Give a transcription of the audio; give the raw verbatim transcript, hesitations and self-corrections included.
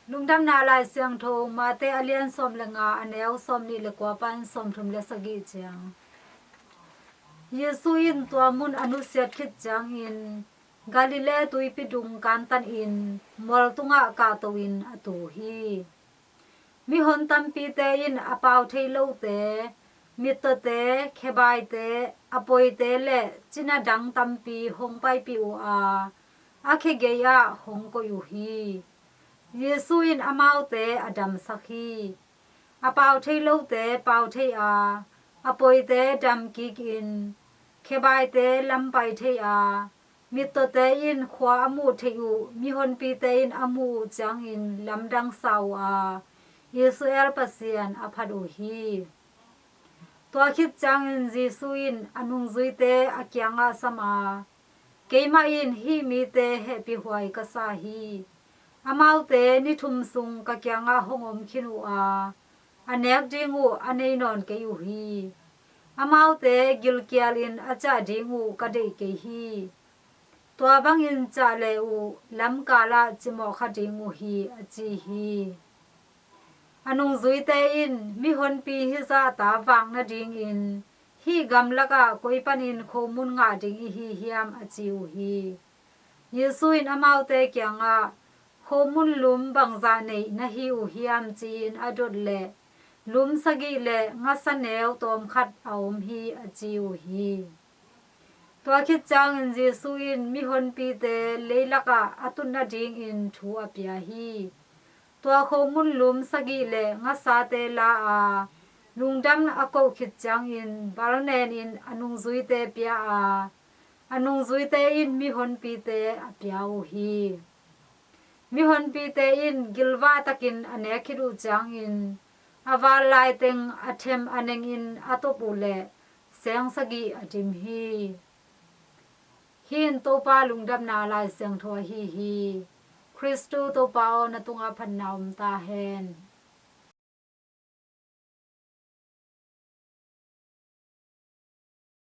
Lungdamna Lai Siangtho Mate a lian sawm le nga, a neu sawm nih le kua pan sawm thum le sagih ciang. Jesu in tua mun a nusiat khit ciangin Galilee tuipi dung kantanin mual tungah kahto in a tu hi. Mihon tampite in a pau thei lote, mittawte, khebaite, a poite le cina dang tampi hong paipih uh a, a khe gei-ah hong koih uh hi. Jesu in amaute a damsak hi. A pau thei lote pau thei a, a poite dam kikin, khebaite lam pai thei a, mittawte in khua a muh theih uh, mihonpite in a muh uh ciangin lamdang sa uh a, Israel Pasian a phat uh hi. Tua khit ciangin Jesu in a nungzuite a kiangah sam a, keimah in hih mite hehpihhuai ka sa hi. Amaute ni thum sung ka kiangah hong om khin uh a, a nek ding uh a nei nawn kei uh hi. Amaute gilkialin a ciah ding uh ka deih kei hi. Tua bangin ciah le uh lamkalah cimawh kha ding uh hi, a ci hi. A nungzuite in, mihonpi hizah ta vak nadingin hih gamlakah koi panin khomun ngah ding i hi hiam, a ci uh hi. Jesu in amaute kiangah, khomun lum bangzah neih na hi uh hiam, ci-in a dot leh, lum sagih le ngasa neu tawmkhat a om hi, a ci uh hi. Tua khit ciangin Jesu in mihonpite leilakah a tut nadingin thu a pia hi. Tua khomun lum sagih le ngasate la a, lungdam a koh khit ciangin balnenin a nungzuite pia a, a nungzuite in mihonpite a pia uh hi. Mihonpite in gilvah takin a nek khit uh ciangin a val laiteng a them a nengin a top uh leh seng sagih a dim hi. Hih in Topa Lungdamna Lai Siangtho ahi hi. Khristu Topa aw, na tungah phatna om ta hen.